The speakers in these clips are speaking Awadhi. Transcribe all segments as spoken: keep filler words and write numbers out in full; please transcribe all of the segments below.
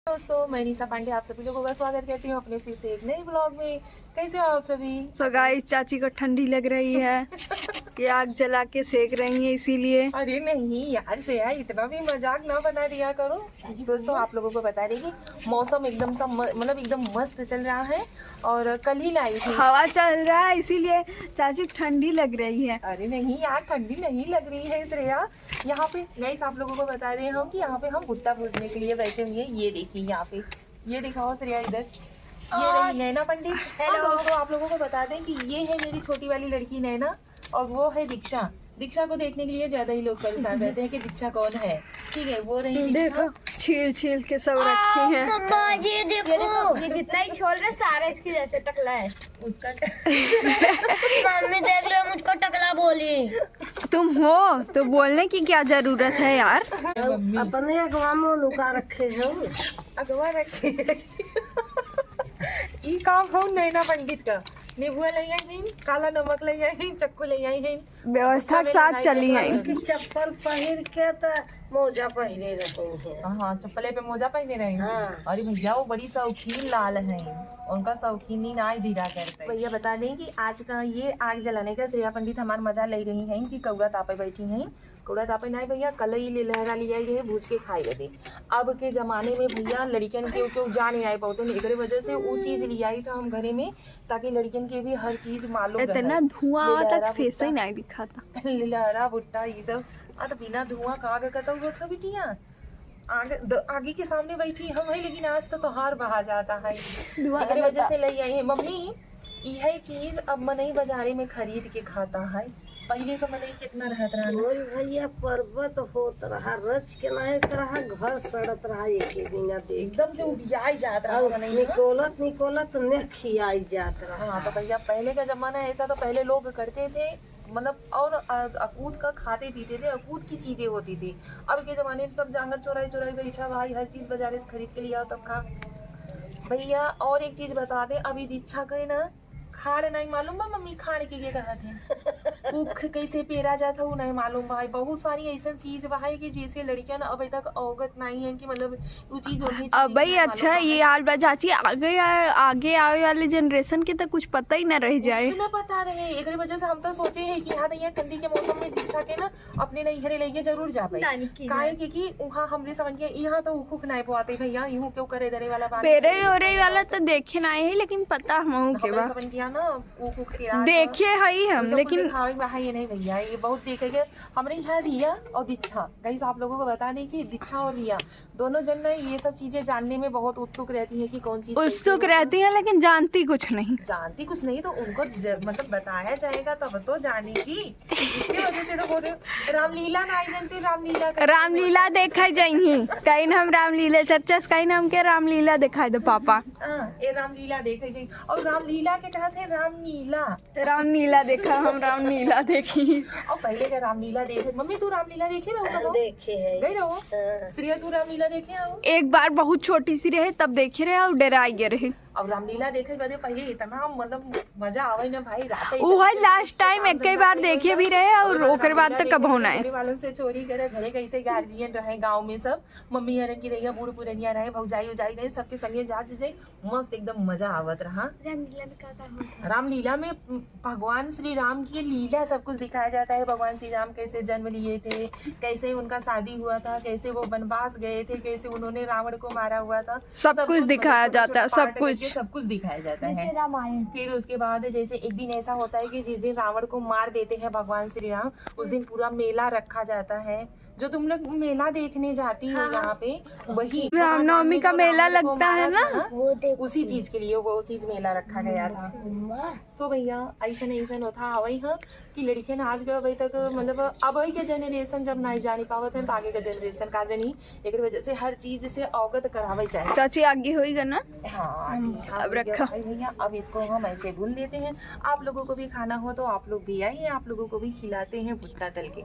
दोस्तों, मैं निशा पांडे आप सभी लोगों का स्वागत करती हूँ अपने फिर से एक नए ब्लॉग में। कैसे हो आप सभी? सो गाइस, चाची को ठंडी लग रही है। ये आग जला के सेक रही है इसीलिए। अरे नहीं यार श्रेया, इतना भी मजाक ना बना दिया करो। दोस्तों, आप लोगों को बता दें कि मौसम एकदम सा म-, मतलब एकदम मस्त चल रहा है। और कल ही लाई थी। हवा चल रहा है इसीलिए चाची ठंडी लग रही है। अरे नहीं यार, ठंडी नहीं लग रही है श्रेया। यहाँ पे गाइस, आप लोगों को बता रहे हैं हम कि यहाँ पे हम भुट्टा भूजने के लिए बैठे हुए हैं। ये देखिए यहाँ पे, ये दिखाओ श्रेया इधर, ये रही नैना पंडित। हेलो। हाँ दोस्तों, आप लोगों को बता दें कि ये है मेरी छोटी वाली लड़की नैना और वो है दीक्षा। दीक्षा को देखने के लिए ज्यादा ही लोग परेशान रहते हैं कि दीक्षा कौन है। ठीक है, वो रही दीक्षा। देखो, छील छील के सब रखी है। मम्मा, ये देखो। ये जितना ही छोल रहे, सारा इसकी जैसे टकला है। उसका मम्मी देख लो, मुझको टकला बोली। तुम हो तो बोलने की क्या जरूरत है यार? मम्मी। अपने अगवा में लुका रखे हो। अगवा रखे। ई काम हो नैना पंडित का। नेबुआ ले आई हैं, काला नमक ले आई हैं, चक्कू ले आई हैं। व्यवस्था के साथ चली आई। कि चप्पल पहिर के त मोजा पहिरे रही हैं। हाँ, चप्पले पे मोजा पहिने रही हैं। हाँ। अरे भैया, वो बड़ी शौकीन लाल हैं, उनका शौकीनी ना ही धीरा करते। भैया बता दें कि आज का ये आग जलाने का श्रेया पंडित हमार मजा ले रही हैं कि कौआ तापे बैठी हैं। कौआ तापे ना भैया, कलई ले लहरा लिया, ये भूज के खाए बदे। अब के जमाने में भैया लड़कियन के क्यों जाने आए पाते हैं, एकरे वजह से वो चीज ले आई था हम घरे में, ताकि लड़कियन के भी हर चीज मालूम रहे। इतना धुआं आवत, फेस ही नहीं दिखाता। लिलहरा भुट्टा ई सब, आ तो बिना धुआं का आग कतौ होत है बिटिया। आग, द-, आगी के सामने बैठी हम है, लेकिन आज तो तोहार बहा जाता है। धुआं एकरे वजह से लई आई है मम्मी। इहे चीज अब मनई बाजारे में खरीद के खाता है। पहिले का मनई कितना रहत रहा ना? ओए भैया, पर्वत होत रहा, रच के लायक रहा, घर सड़त रहा, एक एक बिना देख एकदम से उबियाई जात रहा और मनई ना। निकोलत निकोलत में खियाई जात रहा। हाँ, तो भैया, पहले का जमाना ऐसा, तो पहले लोग करते थे, मतलब, और अ-, अकूत का खाते पीते थे, अकूत की चीजें होती थी। अब के जमाने में सब जांगर चोराई चोराई बैठा भाई, हर चीज बाजारे से खरीद के लिया तब खा। भैया, और एक चीज बता दें, अभी दीक्षा के ना खाड़ नहीं मालूम बा मम्मी, खाड़ के, के कहत हैं? ऊख कैसे पेरा जात है, वो नहीं मालूम बा। बहुत सारी ऐसन चीज बा है कि जैसे लड़कियां ना अबे तक अवगत नहीं है कि मतलब वो चीज होनी चाहिए अबे कि नहीं अच्छा, मालूम बा। ये हाल बा चाची, आगे आ-, आगे आवे वाले जनरेशन के तो कुछ पता ही ना रह जाए। कुछ ना पता रहे, एकरे वजह से हम तो सोचे हैं कि हाँ, यहाँ ठंडी के मौसम में दीक्षा के ना अपने नैहरे लेके जरूर जाबे। नानी के काहे यहाँ। के कि वहाँ हमरे समझ के यहाँ तो ऊख ऊख नाय बोआते भैया, यूं क्यों करे धरे वाला बात। पेरे ओरे वाला तो देखे ना है, लेकिन पता हमहू के हमरे बा। समझ के ना ऊख ऊख के रात देखे हई हम, उ सब कुछ लेकिन देखावे के बा है ये नहीं भैया, ये बहुत देखे के। हमरे यहाँ रिया और दीक्षा, गाइस आप लोगों को बता दें कि दीक्षा और रिया दोनों जन ना ये सब चीजें जानने में बहुत उत्सुक रहती है कि कौन चीज कैसे उत्सुक होती है। रहती है, लेकिन जानती कुछ नहीं। जानती कुछ नहीं तो उनको ज-, मतलब बताया जाएगा तब तो जानेगी। इसकी वजह से तो बोल रही हूँ। रामलीला ना आई जनती, रामलीला का रामलीला देखे जाइही। कहीं हम रामलीला चर्चा से कहीं हमके रामलीला दिखाई दे पापा। हाँ, ये रामलीला देखे जाइही। और रामलीला के कहत है रामलीला। रामलीला देखा, हम रामलीला देखी। और पहले का रामलीला देखे, मम्मी तू रामलीला देखे रहो कबो? देखे है। गई रहो? हाँ। श्रेया तू रामलीला देखे हो? एक बार बहुत छोटी सी रहे तब देखे रहे और डरा गए रहे। और रामलीला देखे बदे पहले इतना मतलब मजा आवे ना भाई, रात वो है last time एक ही बार देखे भी रहे और ओकर बाद तो कबहू ना आए। घरे वालन से चोरी करे, घरे कैसे गार्जियन रहे गाँव में सब, मम्मी हरन की रहिया, बूढ़ पुरनिया रहे, भौजाई उजाई रहे, सबके संगे जा जाए, मस्त एकदम मजा आवत रहा। रामलीला में का का होत है? रामलीला में भगवान श्री राम की लीला सब कुछ दिखाया जाता है। भगवान श्री राम कैसे जन्म लिए थे, कैसे उनका शादी हुआ था, कैसे वो वनवास गए थे, कैसे उन्होंने रावण को मारा हुआ था। सब सब कुछ कुछ, मतलब, दिखाया छोटे जाता है, छोटे सब part करके कुछ। सब कुछ दिखाया जाता है। जैसे रामायण। फिर उसके बाद जैसे एक दिन ऐसा होता है कि जिस दिन रावण को मार देते हैं भगवान श्री राम, उस दिन पूरा मेला रखा जाता है। जो तुम लोग मेला देखने जाती हो हाँ, हाँ। यहाँ पे, वही रामनवमी का मेला लगता है ना? वो देखो। उसी चीज के लिए वो चीज मेला रखा गया था। वाह। So भैया, ऐसन ऐसन होता आवई है कि लड़कियन आज के अबे तक, मतलब, अब के generation जब नहीं जानी पावत है, तो आगे का generation का जानी। एक वजह से हर चीज से अवगत करावे चाहिए। चाची, आगे होइगा ना? हाँ, आगे। अब अब रखा। भैया, अब इसको हम ऐसे भून लेते हैं। आप लोगों को भी खाना हो तो आप लोग भी आइए, आप लोगों को भी खिलाते हैं भुट्टा तल के।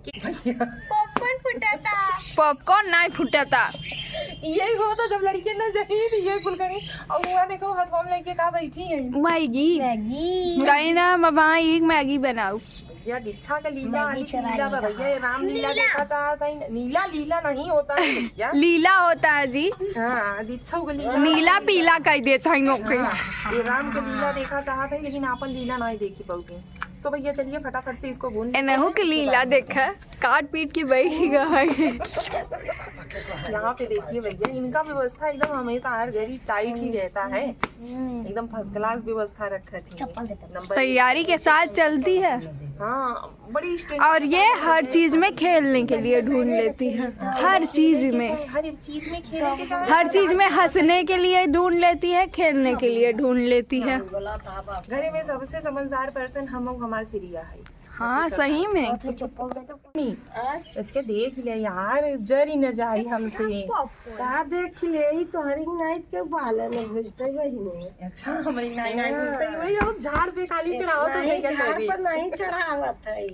Popcorn फुटा था। Popcorn नहीं फुटा था। ये हो तो जब लड़के ना जाई तो ये कुल करी। और हुआ देखो, हाथ में लेके का बैठी है? मैगी। मैगी। कहीं ना, मम्मा, एक मैगी बनाओ। या दीक्षा का लीला, मैगी आदि चुरा लीला बा भैया, ये रामलीला लीला। देखा चाहत है। नीला लीला नहीं होता है भैया। लीला होता है जी। हाँ, दीक्षा का लीला। नीला पीला कह देता है ओके। हाँ, ये राम के लीला देखा चाहत है, लेकिन आपन लीला नहीं देखी पाउगी। तो भैया चलिए फटाफट से इसको भून लेते एनहू हैं, के इसके लीला बाद में देखा, काट पीट के बैठ गए। यहाँ पे देखिए भैया, इनका व्यवस्था एकदम हमेशा हर घड़ी टाइट ही रहता है, एकदम फर्स्ट क्लास व्यवस्था रखा थी। नंबर एक। तैयारी के साथ चलती है। हाँ, बड़ी स्टैंडर्ड और ये हर चीज में खेलने के लिए ढूंढ लेती है, हर चीज में, हर एक चीज में खेलने के चाहे हर चीज में हंसने के लिए ढूंढ लेती है, खेलने के लिए ढूंढ लेती है। घरे में सबसे समझदार पर्सन हम लोग, हमार सिरिया है। हाँ, सही में। नहीं, इसके देख ले यार, जरी न जाई हमसे। का देख ले, ई तोहरी नाइत के बालन में घुसते बहिनी। अच्छा, हमारी नाई नाई घुसते ही वही हो, झाड़ पे खाली चढ़ाओ तो नहीं, नहीं झाड़ पर नहीं चढ़ावत है।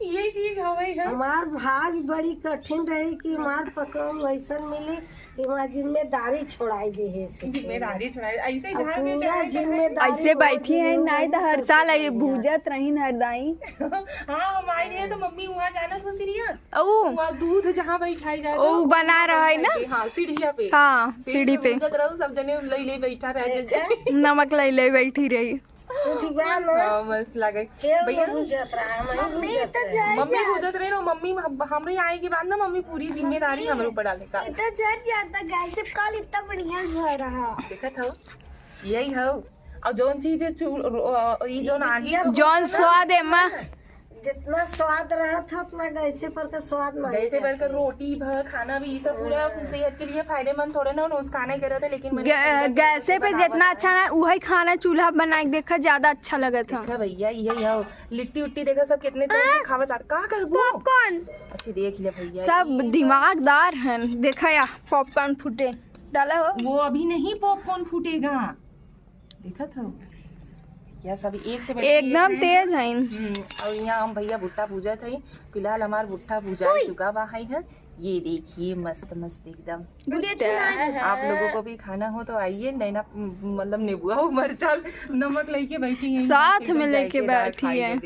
ये चीज हो गई है। हमार भाग बड़ी कठिन रही कि हमार पतोह वैसन मिली कि वहाँ जिम्मेदारी छोड़ाई दे है से। जिम्मेदारी छोड़ाई, ऐसे अब झाड़ पे पूरा चढ़ाई, चढ़ाई। जिम्मेदारी ऐसे हो बैठी गई है, है, नाई तो हर साल ये भूजत रही हर दाई। हाँ, हम आई रहे तो मम्मी वहाँ जाना सोच रही है। ऊ वहाँ दूध जहाँ बैठाई जाए ऊ बना रहा है ना? हाँ, सीढ़िया पे। हाँ, सीढ़ी पे। भूजत रहू, सब जने ले ले बैठा रह जाए। नमक ले ले बैठी रही। सुधी बा ना? हाँ, मस्त लागे। केहू भैया, ना बुझत रहा, हम ही मम्मी बुझत तो रहे। जाए मम्मी जा। बुझत रहे ना, मम्मी हम-, हमरे आए के बाद ना मम्मी पूरी जिम्मेदारी हमरे ऊपर डाले का। इतना झट जाता गैस से, कल इतना बढ़िया घर रहा। देखत हो, यही हो। और जौन चीज है चू-, रो-, ई जौन आगे बिटिया का जौन स्वाद है माँ। जितना स्वाद रहत है, उतना गैसे पर का स्वाद नहीं गैसे पर का रहत है। रोटी भ, खाना भी, ई सब पूरा हाँ। सेहत के लिए फायदेमंद थोड़े ना, नुकसान ही करत है, लेकिन मैंने गै-, गैसे पे जितना अच्छा ना, उहै खाना चूल्हा बना के देखा, ज्यादा अच्छा लगत है। देखा भैया, यही है, लिट्टी उट्टी देखा, सब कितने जोर से खावा चाहत, का करबू? पॉपकॉर्न। अच्छी देख ले भैया, सब ई दिमागदार हैं। देखा या, पॉपकॉर्न फूटे, डाला हो। वो अभी नहीं पॉपकॉर्न फूटेगा। देखत हो? या सब एक से बढ़ के एकदम एक है। तेज हईन। हम्म, और यहाँ हम भैया भुट्टा भूजत हई। फिलहाल हमार भुट्टा भुजा चुका बा है। ये देखिए, मस्त मस्त एकदम। भुट्टा। आप लोगों को भी खाना हो तो आइए, नैना, मतलब, नेबुआ हो, मरचा, नमक लेके बैठी हैं, साथ में लेके बैठी हैं।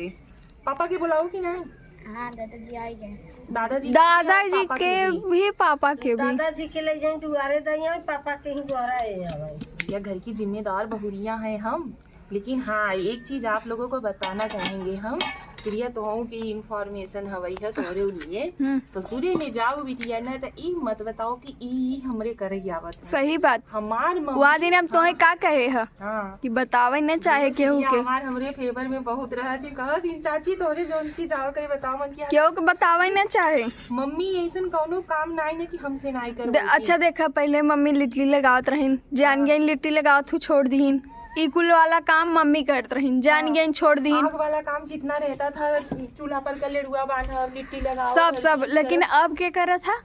पापा के बुलाओ कि नहीं? हाँ, दादाजी आ गए। दादाजी के दादाजी पापा के के भी। भी, पापा के भी। दादाजी के ले जाए दुआरे दइया, पापा के ही दुआरा है यहाँ भाई। या घर की जिम्मेदार बहुरिया हैं हम, लेकिन हाँ, एक चीज आप लोगों को बताना चाहेंगे हम, प्रिया, तोहू की इन्फॉर्मेशन हवई है तोहरे लिए। हम्म। ससुरे में जाओ बिटिया ना, तो ई मत बताओ कि ई हमरे करे आवत है। सही बात। हमार मम्मी वह दिन हम तोहे हाँ। का कहे है? हाँ। कि बतावे न चाहे केहू के। हमार हमरे फेवर में बहुत रहा थी, कहा थी, "चाची, तोहरे जौन चीज आवे करे, बताओ मन की।" केहू के बतावे न चाहे। मम्मी ऐसन कौनो काम नाई न कि हमसे नाई करवाई द-, थी। अच्छा देखा, पहले मम्मी लिट्टी लगावत रहीन, जान हाँ। गईन लिट्टी लगावत हूँ, छोड़ दीन। ई कुल वाला काम मम्मी करत रहीन, जान हाँ। गईन, छोड़ दीन। आग वाला काम जितना रहता था, चूल्हा पर का लेड़ुआ बांधा, लिट्टी लगाओ, सब, हर सब, चीज लेकिन करो। अब के करत था?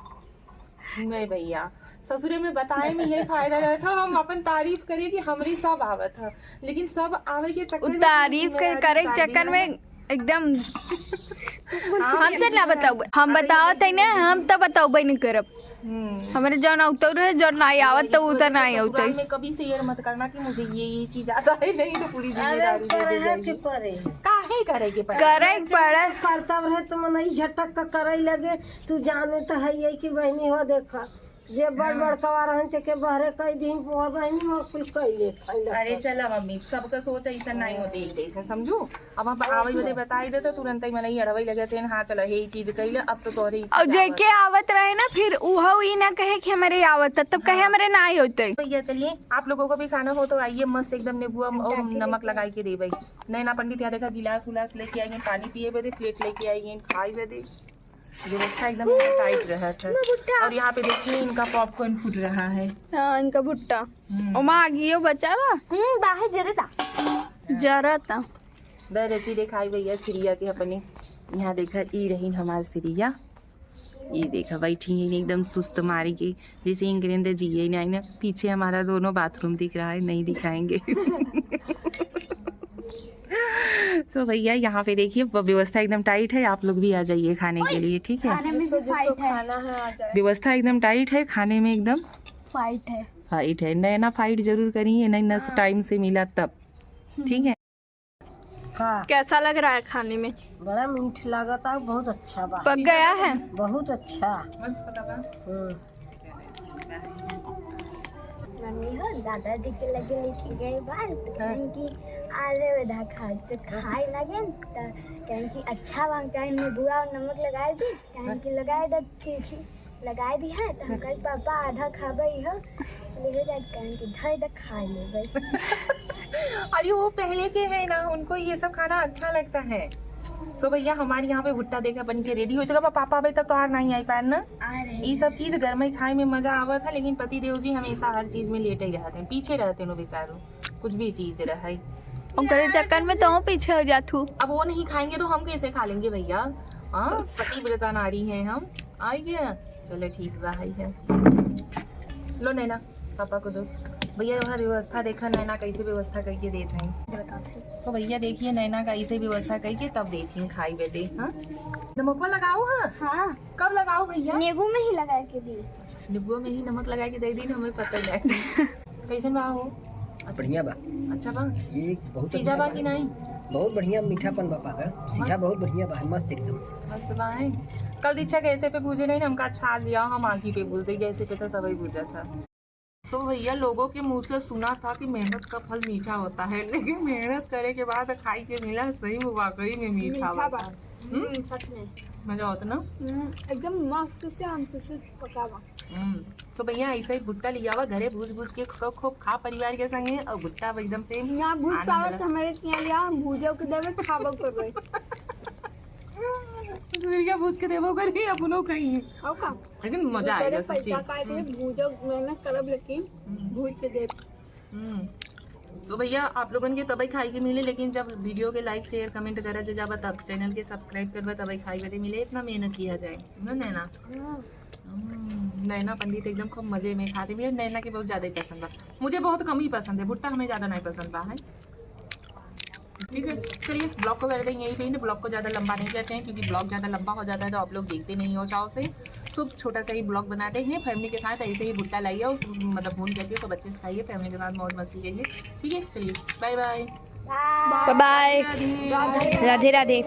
नहीं भैया, ससुरे में बताए में यही फायदा रहता है, हम अपन तारीफ करिए कि हमरी सब आवत है, लेकिन सब आवे के चक्कर उ में तारीफ के, जिम्मेदारी करे के उतार चक्कर दिया में है। एकदम हाँ, हमसे ना बताओ, हम बताओ तई ना, हम तो बताओबे नहीं करब। हम्म। हमरे जौन अउतौ रहे, जौन नाई आवत, तो उ तो नाई अउतै। ससुराल में कभी शेयर मत करना कि मुझे ये, ये चीज आता है, नहीं तो पूरी अरे, जिम्मेदारी दे दी करे जाएगी। के पड़े। काहे करे के पड़े? करे के पड़े। कर्तव्य है तो मनई झटक के करे लगे, तू जाने तो है ये कि बहनी हो देखा, जे बड़ हाँ। बड़कवा रहन ते के बहरे कई दिन वो बहनी हो कुल कई ले, कई ले। अरे चला मम्मी, सबका सोच ऐसा नहीं होते एक जैसे, समझू? अब हम आवे बदे बताई दे तो तुरंत ही मनई अड़वई लगे थे, "हाँ चला, हे ई चीज कइले, अब तो तोहरे ई और चीज आवत।" जेके आवत रहे ना, फिर उहो ई ना कहे कि हमरे आवत है, तब कहे हाँ। हमरे ना आई होते। भैया चलिए, आप लोगों को भी खाना हो तो आइए, मस्त एकदम नेबुआ और नमक लगाई के देबे। नैना पंडित यहाँ देखा गिलास उलास लेके आई हैं, पानी पिए बदे, प्लेट लेके आई हैं, खाई बदे। व्यवस्था एकदम टाइट रहत है। और यहाँ पे देखिए इनका पॉपकॉर्न फूट रहा है। हाँ, इनका भुट्टा। हम्म। ओमा आगियो बचा बा? हम्म, बाहर जरता। जरता। दरची देखाई भैया सिरिया के अपने। यहाँ देखा, ई रही हमार सिरिया। ये देखा, बैठी हैं एकदम सुस्त मारी के, जैसे इनके अंदर जिए नहीं ना। पीछे हमारा दोनों बाथरूम दिख रहा है, नहीं दिखाएंगे। तो भैया, यहाँ पे देखिए, ब-, व्यवस्था एकदम टाइट है। आप लोग भी आ जाइए खाने के लिए, ठीक है? खाने में भी जिसको, जिसको फाइट है। खाना है, आ जाए। व्यवस्था एकदम टाइट है, खाने में एकदम फाइट है। फाइट है। नैना फाइट जरूर करी है, नैना हाँ। टाइम से मिला तब, ठीक है? हाँ। कैसा लग रहा है खाने में? बड़ा मीठ लागत है, बहुत अच्छा बा। पक गया है? बहुत अच्छा। हम्म। मम्मी हो दादाजी के लगे लेके गए बाल, तो हाँ। कहें कि आले बेटा खा, तो खाए लगे, तो कहें कि अच्छा बा, कहें नींबुआ और नमक लगाए दी, कहें कि लगाए दे, ठीक है, लगाए दी है, तो हम कहे पापा आधा खाबे हो, ले जाए, कहें कि धर दे खा लेबे। अरे वो पहले के है ना, उनको ये सब खाना अच्छा लगता है। तो भैया हमारे यहाँ पे भुट्टा देखा बन के रेडी हो चुका बा, पापा अबे तक तो और नहीं आई पाए ना। आ रहे ई सब चीज गर्मा खाए में मजा आवत है, लेकिन पति देव जी हमेशा हर चीज में लेटे ही रहते हैं, पीछे रहते हैं बेचारो, कुछ भी चीज रहे। ओकरे चक्कर में तो पीछे हो जात हूँ। अब वो नहीं खाएंगे तो हम कैसे खा लेंगे भैया? हाँ, पतिव्रता नारी हैं हम। आइए, चलो ठीक बा, आई है। लो नैना, पापा को दो। भैया वहाँ व्यवस्था देखा, नैना कैसे व्यवस्था करके देत हैं। तो भैया देखिए नैना का ऐसे व्यवस्था करके तब देती हैं खाई बदे। हाँ, नमकवा लगाओ। हाँ, हाँ। कब लगाओ भैया? नींबू में ही लगा के दी। नींबू में ही नमक लगा के दे दी ना, हमें पता ही नहीं। कैसन बा हो? बढ़िया बा। अच्छा बा? ये बहुत सीझा अच्छा बा बा। कि नहीं? बहुत बढ़िया मीठापन बा पाकर। सीझा मस्त। बहुत बढ़िया बा, मस्त एकदम। मस्त बा है। कल दीक्षा गैसे पे भूजे नहीं ना, हमका अच्छा लिया, हम आगी पे भूज दे, गैसे पे तो सबही भूजा था। तो भैया लोगों के मुंह से सुना था कि मेहनत का फल मीठा होता है, लेकिन मेहनत करे के बाद खाई के मिला सही में वाकई में मीठा मीठा बा। बा। हम्म? हम्म, सच में। मजा होता ना? हम्म, एकदम मस्त से अंत से पका बा। हम्म, तो भैया ऐसे ही भुट्टा लिया हुआ घरे भूज भूज के खूब, खूब खा परिवार के संगे और भुट्टा अब एकदम से ना भूज आनंद पावत ला। हमारे के यहाँ लिया, हम भूजो के देवे, खाबो करबे। भैया भूज के देबो करी, अपनो कहीं। और का? लेकिन मजा आएगा घरे सच्ची। पैसा का के हम्म। भूजो मेहनत करब, लेकिन हम्म। भूज के देब। हम्म। तो भैया आप लोगन के तबे खाए के मिले, लेकिन जब वीडियो के like, share, comment करा जे जाबा, तब चैनल के subscribe करबा, तबे खाए बदे मिले, इतना मेहनत किया जाए ना नैना। हम्म। हम्म, नैना पंडित एकदम खूब मजे में खाते भी, नैना के बहुत ज्यादा ही पसंद बा, मुझे बहुत कम ही पसंद है, भुट्टा हमें ज्यादा नहीं पसंद बा है। ठीक है, चलिए ब्लॉग को कर देंगे यहीं पे end। ब्लॉग को ज्यादा लंबा नहीं करते हैं क्योंकि ब्लॉग ज्यादा लंबा हो जाता है तो आप लोग देखते नहीं हो चाव से। तो छोटा सा ही ब्लॉग बनाते हैं फैमिली के साथ, ऐसे ही भुट्टा लाइए और मतलब भून करके खूब अच्छे से खाइए, फैमिली के साथ मौज मस्ती करिए। ठीक है, चलिए bye bye. Bye bye. Radhe Radhe. Radhe राधे।